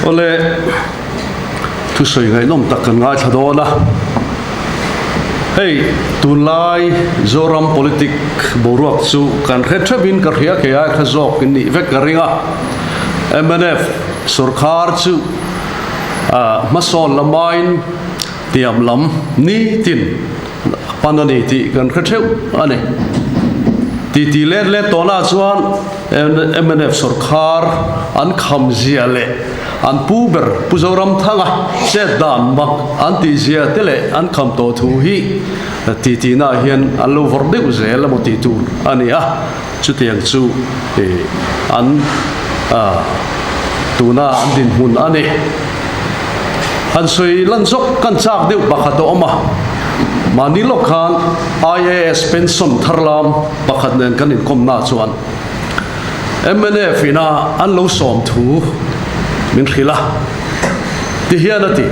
Awle, thusawi ngaihnawm tak kan ngaithla dawn a. Hei, tunlai Zoram politic boruak chu kan hre theuhin ka hria kei ai kha zawk in nih vek ka ring a. Mnf sorkar chu hmasawn lamain tiam lam nitin pan a ni tih kan hre theuh a ni. Titi let let tawhna chuan mnf sorkar an kham zia leh an pu ber Pu Zoramthanga chet dan mak an tih zia te leh an kham tawh thu hi titi na hian an lo vawrh deuh zel emaw tih tur a ni a. Chutiang chu an tuna an dinhmun a ni. Han sawi lan zawk kan chak deuh pakhat a awm a, mahni lawk khan IAS pension thar lam pakhat nen kan inkawmna chuan mnf ina an lo sawm thu min hrilh a, tihian a ti,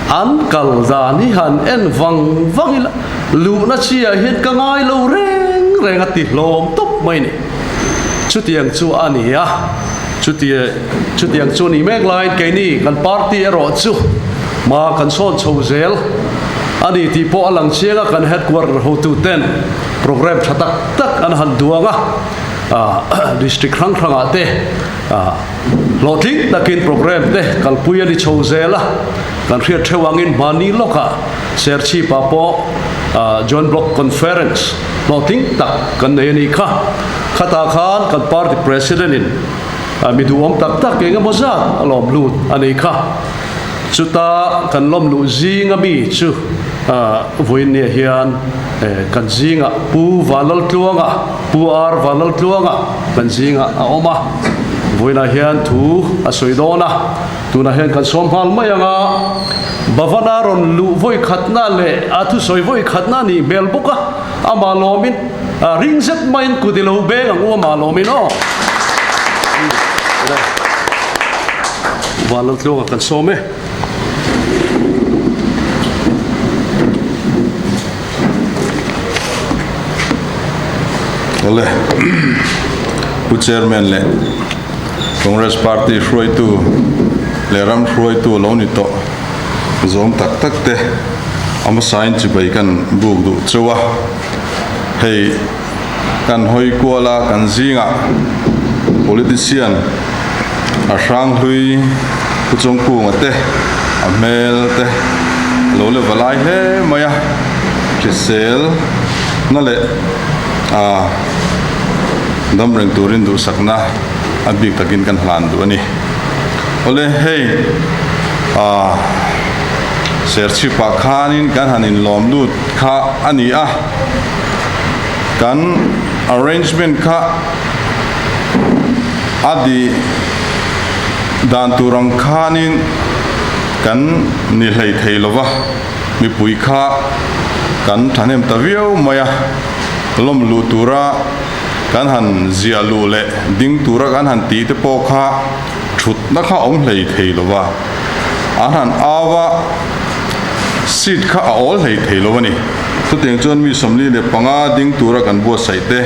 An kal dan hi han en vang vang ila, Luhna chiah hian ka ngai lo reng reng a ti hlawm tawp mai ni. Chutiang chu a ni a, chutia chutiang chu a nih mek laiin keini kan party erawh chu hma kan sawn chho zel a ni tih pawh a lang chiang a, kan headquarter hotu ten programme tha tak tak an han duang a, district hrang hrangah te hlawhtling takin programme te kalpui a ni chho zel a, kan hriat theuh angin hmani lawkah Serchhipa pawh Joint Block Conference hlawhtling tak kan nei a nih kha. Khatah khan kan party president in mi duhawm tak tak eng emaw zat a lawm lut a nih kha. Chuta kan lawm luh zinga mi chu vawiinniah hian kan zingah Pu Vanlaltluanga, Pu R Vanlaltluanga kan zingah a awm a. Vawiinah hian thu a sawi dawn a. Tunah hian kan sawm nghal mai ang a, Bhavana rawn luh vawi khatna leh a thusawi vawi khatna a nih hmel bawk a, amah lawmin ring zet maiin kut i lo beng ang u amah lawmin aw. Vanlaltluanga kan sawm e. Awle, Pu Chairman leh Congress Party hruaitu leh ram hruaitu lo ni tawh zawm tak tak te a hmasain chibai kan buk duh cheu a. Hei kan hawi kual a, kan zingah politician a hranghlui Pu Chawngkunga te a hmel te a lo le va lai hle mai a, hrisel na leh a dam reng turin duhsakna a bik takin kan hlan duh a ni. Awle hei ah Serchhip ah khanin kan han inlawm lut kha a ni a, kan arrangement kha a di dan tur ang khanin kan ni hlei thei lova, mipui kha kan thahnem ta viau mai a, lawm luh tura Kan han ziah luh leh ding tura kan han tih te pawh kha thutna kha awm hlei thei lo va, an han au a, seat kha a awl hlei thei lo a ni. Chutiang chuan mi 45 ding tura kan buatsaih te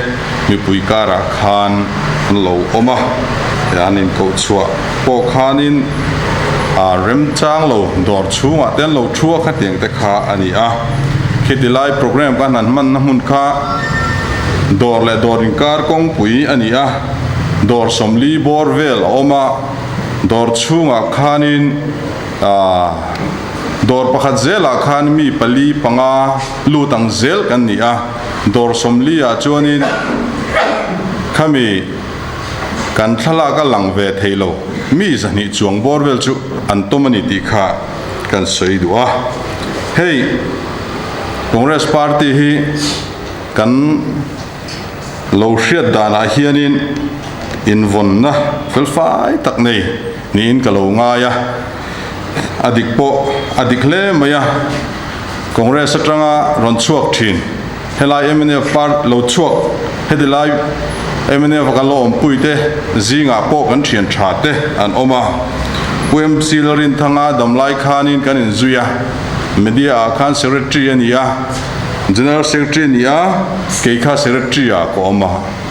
mipui karah khan an lo awm a, an inkoh chhuah pawh khanin a remchang lo dawr chhungah te an lo thu a khatiang te kha a ni a. Khiti lai programme kan han hmanna hmun kha Dawr leh dawr inkar kawngpui a ni a, dawr 40 bawr vel a awm a, dawr chhungah khanin aah dawr pakhat zelah khan mi pali panga lut ang zel kan ni a, dawr 40 ah chuanin khami kan thlalak a lang ve thei lo, mi 200 chuang bawr vel chu an tawm a ni tih kha kan sawi duh a, hei Congress party hi. Kan lo hriat danah hianin invawnna felfai tak nei niin ka lo ngai a, a dik pawh a dik hle mai a. Congress atanga rawn chhuak thin, helai mnf part lo chhuak heti lai mnf a kan lo awmpuite zingah pawh kan thian tha te an awm a. Pu MC Lalrinthanga damlai khanin kan inzui a, media ah khan secretary a ni a. General Secretary ni a, kei kha Secretary ah ka awm a,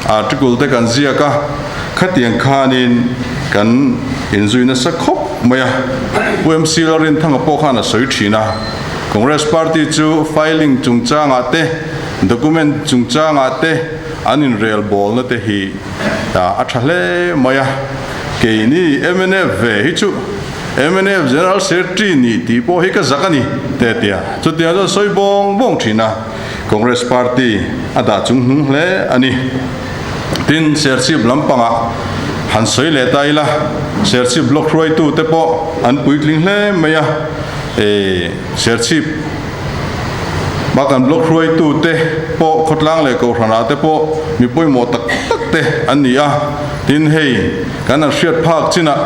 article te kan ziak a, khatiang khanin kan inzui nasa khawp mai a. Pu MC Lalrinthanga pawh khan a sawi thin a, Congress party chu filing chungchangah te, document chungchangah te an inrel bawlna te hi a tha hle mai a. Keini mnf ve hi chu mnf General Secretary nih tih pawh hi ka zak a ni te a ti a. Chutiang chuan sawi bawng bawng thin a, Congress party a dah chung hnung hle a ni. Tin, Serchhip lampangah han sawi leh ta ila, Serchhip block hruaitute pawh an puitling hle mai a, e, Serchhip a kan block hruaitute pawh khawtlang leh kohhranah te pawh mi pawimawh tak tak te an ni a. Tin, hei kan han hriat phak chinah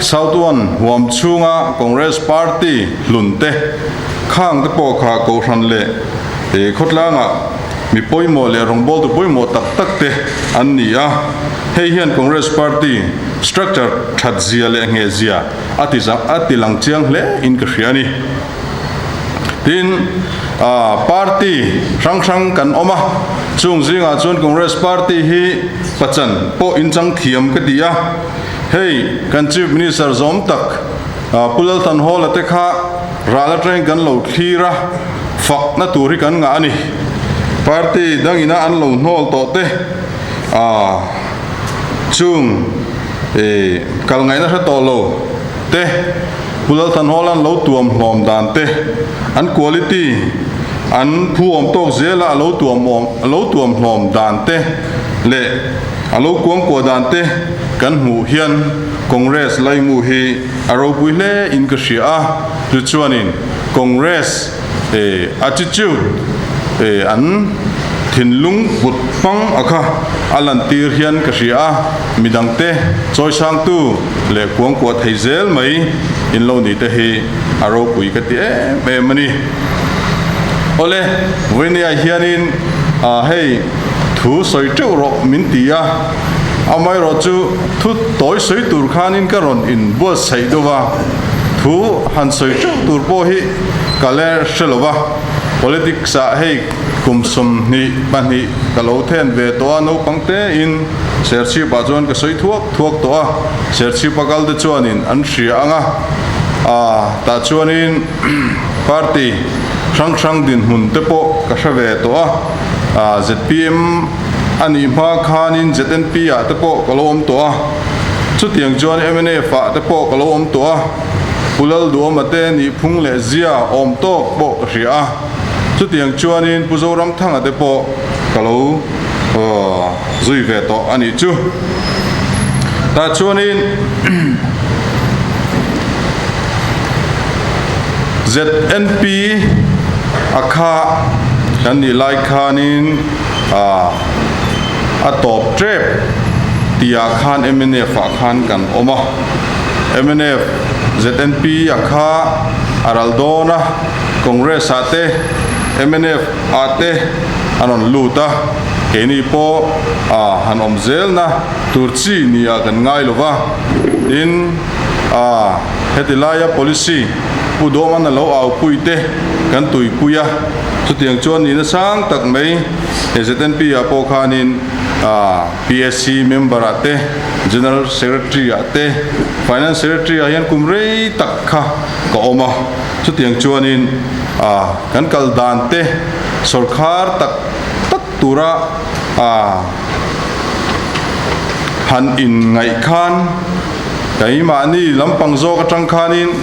South One huam chhunga Congress party hlun te khang te pawh kha kohhran leh khawtlangah Mi pawimawh leh rawngbawltu pawimawh tak tak te an ni a, hei hian Congress party structure that zia leh ngheh zia a ti a ti lang chiang hle in ka hria a ni. Tin, party hrang hrang kan awm a, chung zingah chuan Congress party hi pachan pawh inchang thiam ka ti a, hei kan Chief Minister zawm tak Pu Lalthanhawla te kha Ral atangin kan lo thlir a, fakna tur hi kan ngah a ni. Party dangina an lo hnawl tawh te ah chung eh kal ngaihna hre tawh lo te, Pu Lalthanhawla an lo tuam hlawm dan te, an quality an phu awm tawk zela a lo tuam awm a lo tuam hlawm dan te leh a lo kuangkuah dan te kan hmuh hian Congress laimu hi A ropui hle in ka hria a, chu chuanin Congress attitude an thinlung put hmang a kha a lantir hian ka hria a, midangte chawisangtu leh kuangkuah thei zel mai in lo ni te hi a ropui ka ti em em a ni. Awle, vawinia hianin hei thu sawi teuh rawh min ti a. Amaherawh chu thu tawi sawi tur khanin ka rawn inbuatsaih deuh a, thu han sawi teuh tur pawh hi ka le hre lo va, politics ah hei kum 22 ka lo then ve tawh a, naupang tein Serchhip ah chuan ka sawi thuak thuak tawh a, Serchhip a kal te chuanin an hria ang a, ah tah chuanin party hrang hrang dinhmun te pawh ka hre ve tawh a, ah zpm. A nih hma khanin ZNP ah te pawh ka lo awm tawh a, chutiang chuan mnf ah te pawh ka lo awm tawh a, Pu Lalduhawma te nihphung leh zia awm tawk pawh ka hria a, chutiang chuanin Pu Zoramthanga te pawh ka lo zui ve tawh a nih chu. Tah chuanin ZNP a kha kan nih lai khanin, A a tawp tep tihah khan mnf ah khan kan awm a, mnf ZNP a kha a ral dawn a, Congress ah te mnf ah te an rawn lut a, keini pawh a han awm zelna tur chi nia kan ngai lo va, tin a heti laia policy Pu Dawman a lo aupui te kan tuipui a. Chutiang chuan nihna sang tak mai he ZNP ah pawh khanin PSC member ah te, General Secretary ah te, Finance Secretary ah hian kum rei tak kha ka awm a. Chutiang chuanin kan kal dan te sawrkhar tak tak tura han inngaih khan keimahni lampang zawk atang khanin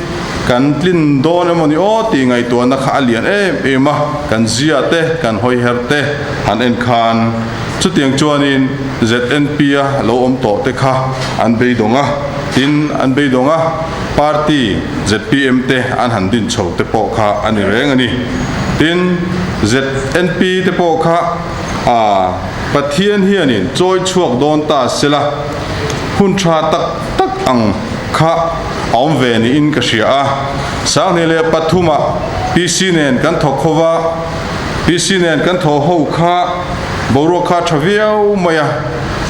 Kan tlin dawn emaw ni aw tih ngaihtuahna kha a lian em em a, kan zia te, kan hawiher te han en khan chutiang chuanin ZNP a lo awm tawh te kha an beidawng a, tin an beidawng a, party zpm te an han din chho te pawh kha a ni reng a ni. Tin, ZNP te pawh kha aa Pathian hianin chawi chhuak dawn ta sela hun tha tak tak ang kha a awm ve niin ka hria a. 2003 ah PC nen kan thawk ho va, PC nen kan thawh ho kha boruak kha a tha viau mai a,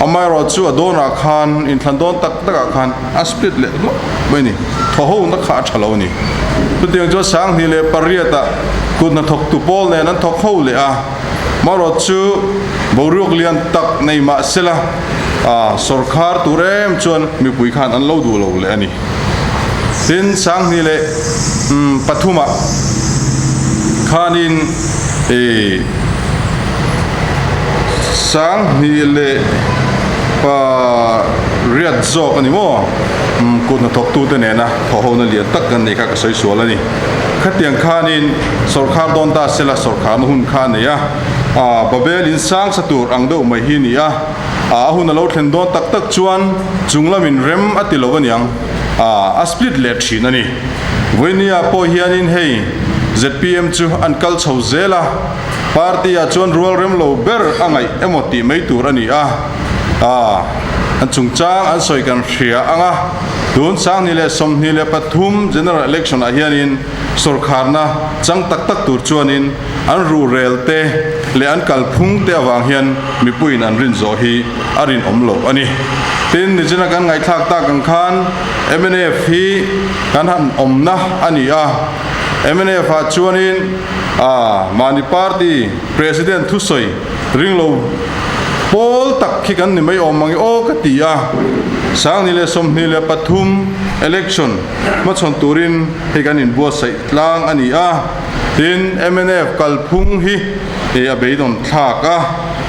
amaherawh chu a dawnah khan inthlan dawn tak takah khan a split leh hlawk mai a ni, thawh ho na kha a tha lo a ni. Chutiang chuan 2008 ah kut hnathawktu pawl nen an thawk ho leh a. Marawt chu boruak lian tak nei mah sela sawrkhar tur em chuan mipui khan an lo duh lo leh a ni. Tin, Sanghnih leh pathumah khanin Sanghnih leh pariat zawk a ni maw? Kut hnathawktute nena thawhhona lian tak kan neih kha ka sawi sual a ni. Khatiang khanin sawrkhar dawn ta sela sawrkharna hun kha a nei a, Babel in sang sa tur ang deuh mai hi a ni a. A hun a lo thlen dawn tak tak chuan chung lamin rem a ti lo aniang a split leh thin a ni. Vawinia pawh hianin hei zpm chu an kal chho zel a, party ah chuan rual rem lo ber a ngaih emaw tih mai tur a ni a, an chungchang an sawi kan hria ang a, tun 2023 General Election ah hianin sawrkharna chang tak tak tur chuanin an ruhrel te leh an kalphung te avang hian mipuiin an rin zawh hi a rinawm lo a ni. Tin, nichina kan ngaihthlak tak ang khan mnf hi kan han awmna a ni a, mnf ah chuanin mahni party president thusawi ringlo pawl tak khi kan ni mai awm ang i aw ka ti a, 2023 election hmachhawn turin hei kan inbuatsaih tlang a ni a. Tin, mnf kalphung hi a beidawn thlak a,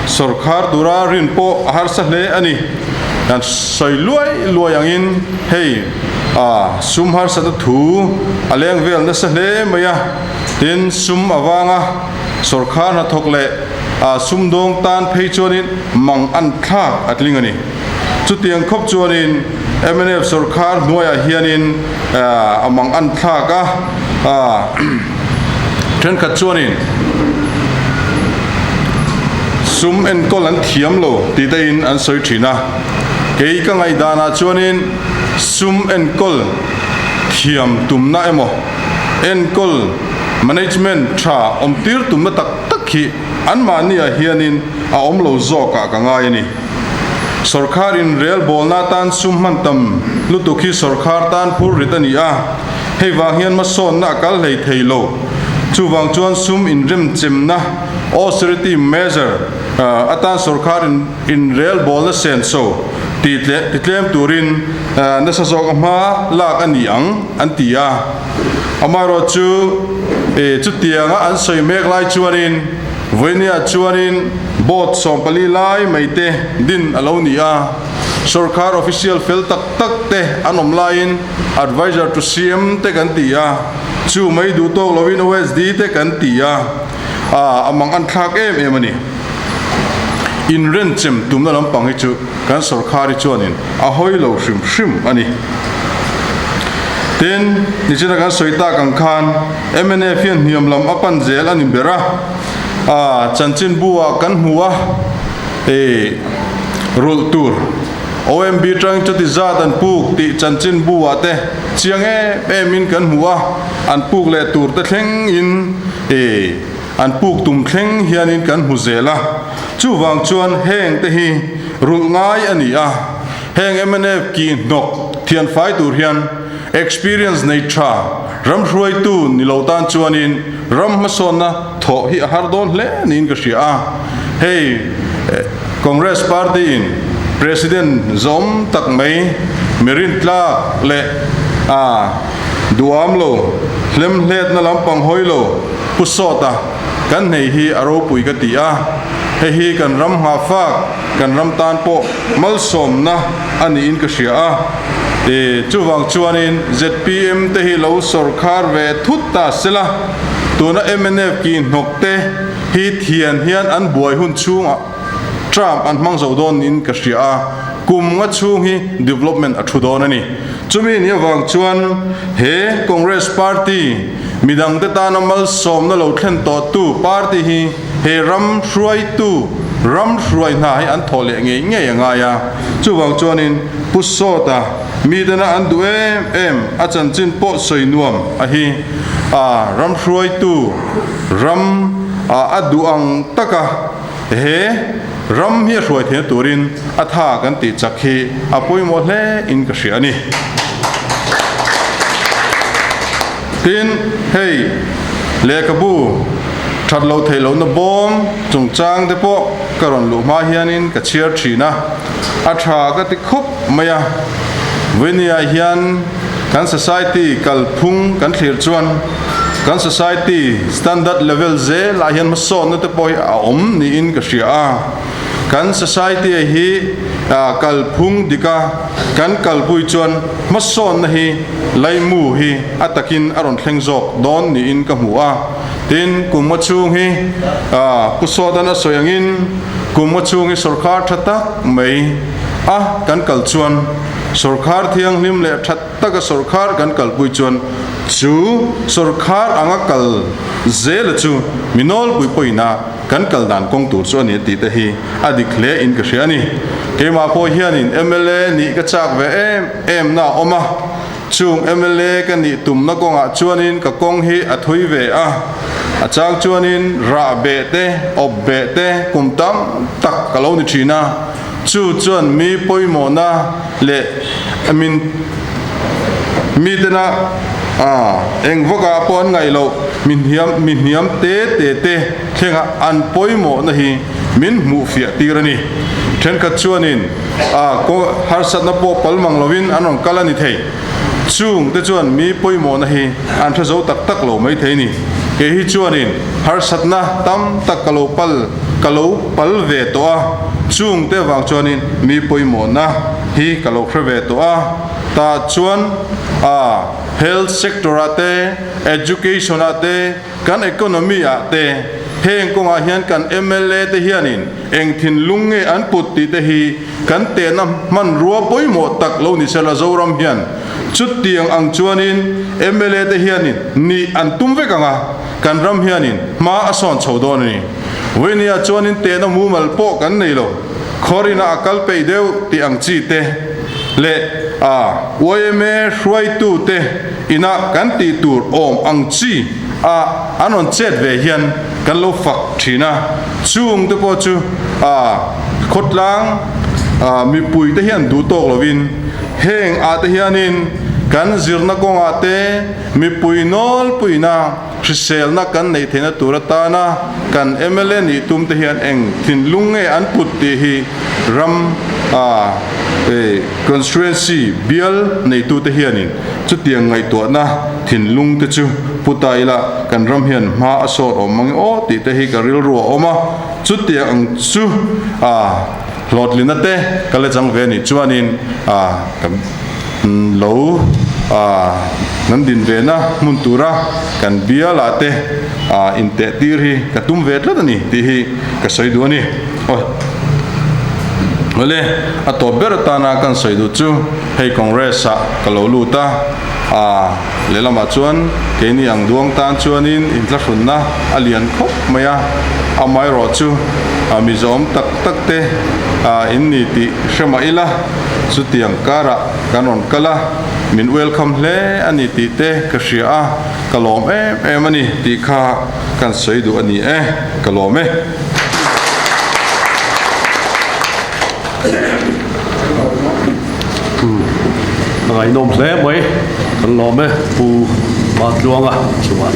sawrkhar tura rin pawh a harsa hle a ni. Kan sawi luai luai angin hei sum harsatna thu a leng vel nasa hle mai a, tin sum avanga sawrkhar hnathawk leh sumdawng tan phei chuanin mang an thlak a tling a ni. Chutiang khawp chuanin mnf sawrkhar hnuaiah hianin a mang an thlak a. Thenkhat chuanin sum enkawl an thiam lo tih te in an sawi thin a, kei ka ngaihdanah chuanin sum enkawl thiam tumna emaw enkawl management tha awm tir tumna tak tak hi anmahniah hianin a awm lo zawkah ka ngai a ni. Sawrkhar inrelbawlna atan sum hman tam lutuk hi sawrkhar tan phur rit a ni a. Hei vang hian hmasawnna a kal hlei thei lo. Chuvang chuan sum inremchemna, austerity measure, atan sorkar inrelbawlna senso titlem turin nasa zawk a hma lak a ni ang, an ti a. Amaherawhchu, chutianga an sawi mek lai chuanin vawinia chuanin board 14 lai mai te din a lo ni a. Sorkar official fel tak tak te an awm laiin Adviser to CM te kan ti a, chu mai duh tawk lovin OSD te kan ti a, a a mang an thlak em em a ni. Inrenchem tumna lampang hi chu kan sawrkhar hi chuanin a hawi lo hrim hrim a ni. Tin, nichina kan sawi tak ang khan mnf hian hniam lam a pan zel a ni ber a, a chanchinbu ah kan hmu a, e rulh tur. OMB tang chuti zat an puk tih chanchin bu ah te chiang em em in kan hmu a, an puk leh tur te thleng in e an puk tum thleng hian in kan hmu zel a, chuvang chuan heng te hi rulh ngai a ni a, heng mnf ki hnawk thian fai tur hian experience nei tha ram hruaitu ni lo tan chuan in ram hmasawnna thawh hi a har dawn hle niin ka hria a, hei Congress party in President zawm tak mai mi rintlak leh a duham lo hlemhletna lampang hawi lo pu sawta kan nei hi a ropui ka ti a, hei hi kan ram nghahfak kan ram tan pawh malsawmna a niin ka hria a, chuvang chuanin zpm te hi lo sawrkhar ve thut ta sela. Tuna mnf ki hnawk te hi thian hian an buai hun chhungah term an hmang zo dawn niin ka hria a, kum nga chhung hi development a thu dawn a ni. Chumi ni avang chuan he Congress party midang te tana malsawmna lo thlen tawhtu party hi he ram hruaitu ram hruai hna hi an thawh leh ngei ngei a ngai a. Chuvang chuanin Pu Sawta mitena an duh em em a chanchin pawh sawi nuam a hi. A ram hruaitu ram a a duh ang taka he ram hi a hruai theihna turin a tha kan tih chak hi a pawimawh hle in ka hria a ni. Tin, hei lehkhabu. That loh theih lohna bawm chungchang te pawh ka rawn luh hma hianin ka chhiar thin a, a tha ka ti khup mai a. Vawinia hian kan society kalphung kan thlir chuan kan society standard level zelah hian hmasawnna te pawh hi a awm niin ka hria a. Kan society hi kalphung dika kan kalpui chuan hmasawnna hi laimu hi a takin a rawn thleng zawk dawn niin ka hmu a. Tin, kum nga chhung hi Pu Sawdan a sawi angin kum nga chhung hi sawrkhar tha tak mai a kan kal chuan sawrkhar thianghlim leh tha taka sawrkhar kan kalpui chuan chu sawrkhar anga kal zela chu mi nawlpui pawhin a kan kal dan kawng tur chu a ni tih te hi a dik hle in ka hria a ni. Keimah pawh hianin mla nih ka chak ve em em na a awm a. Chung mla ka nih tumna kawngah chuanin ka kawng hi a thui ve a, a chang chuanin rah beh te, awp beh te kum tam tak ka lo ni thin a, chu chuan mi pawimawhna leh min mitena eng vakah pawh an ngaih loh mi hniam mi hniam te te te thlenga an pawimawhna hi min hmuh fiah tir a ni. Thenkhat chuanin. A harsatna pawh pal mang lovin an rawn kal a ni thei. Chung te chuan mi pawimawhna hi an hre zo tak tak lo mai thei ni. Kei hi chuanin harsatna tam tak ka lo pal ka lo pal ve tawh a, chung te avang chuanin mi pawimawhna hi ka lo hre ve tawh a. Tah chuan a health sector ah te, education ah te, kan economy ah te heng kawngah hian kan mla te hianin eng thinlung nge an put tih te hi kan tehna hmanrua pawimawh tak lo ni sela Zoram hian chutiang ang chuanin mla te hianin nih an tum vek ang a, kan ram hianin hma a sawn chho dawn a ni. Vawinia chuanin tehna mumal pawh kan nei lo, khawrina a kal peih deuh tih ang chi te leh a yma hruaitu te Inah kan tih tur awm ang chi a an rawn chet ve hian kan lo fak thin a, chung te pawh chu a khawtlang mipui te hian duh tawk lovin heng ah te hianin kan zirna kawngah te mipui nawlpuina hriselna kan neih theihna tur atana kan mla nih tum te hian eng thinlung nge an put tih hi ram constituency bial neitute hianin chutiang ngaihtuahna thinlung te chu pu ta ila kan ram hian hma a sawt awm mang aw tih te hi ka rilru a awm a, chutiang ang chu hlawhtlina te ka la chang ve anih chuanin ka Lo kan din ve na hmun tura kan bialah te inteh tir hi ka tum ve tlat a ni tih hi ka sawi duh a ni. Awle, a tawp ber atana kan sawi duh chu hei Congress ah ka lo lut a, lehlamah chuan keini ang duang tan chuanin inthlahrunna a lian khawp mai a, amaherawhchu Mizoram tak tak te in ni tih hre mah ila, Chutiang karah kan rawn kal a, min welcome hle a ni tih te ka hria a, ka lawm em em a ni tih kha kan sawi duh a ni e, ka lawm e. A ngaihnawm hle mai, kan lawm e Pu Matluanga chuan.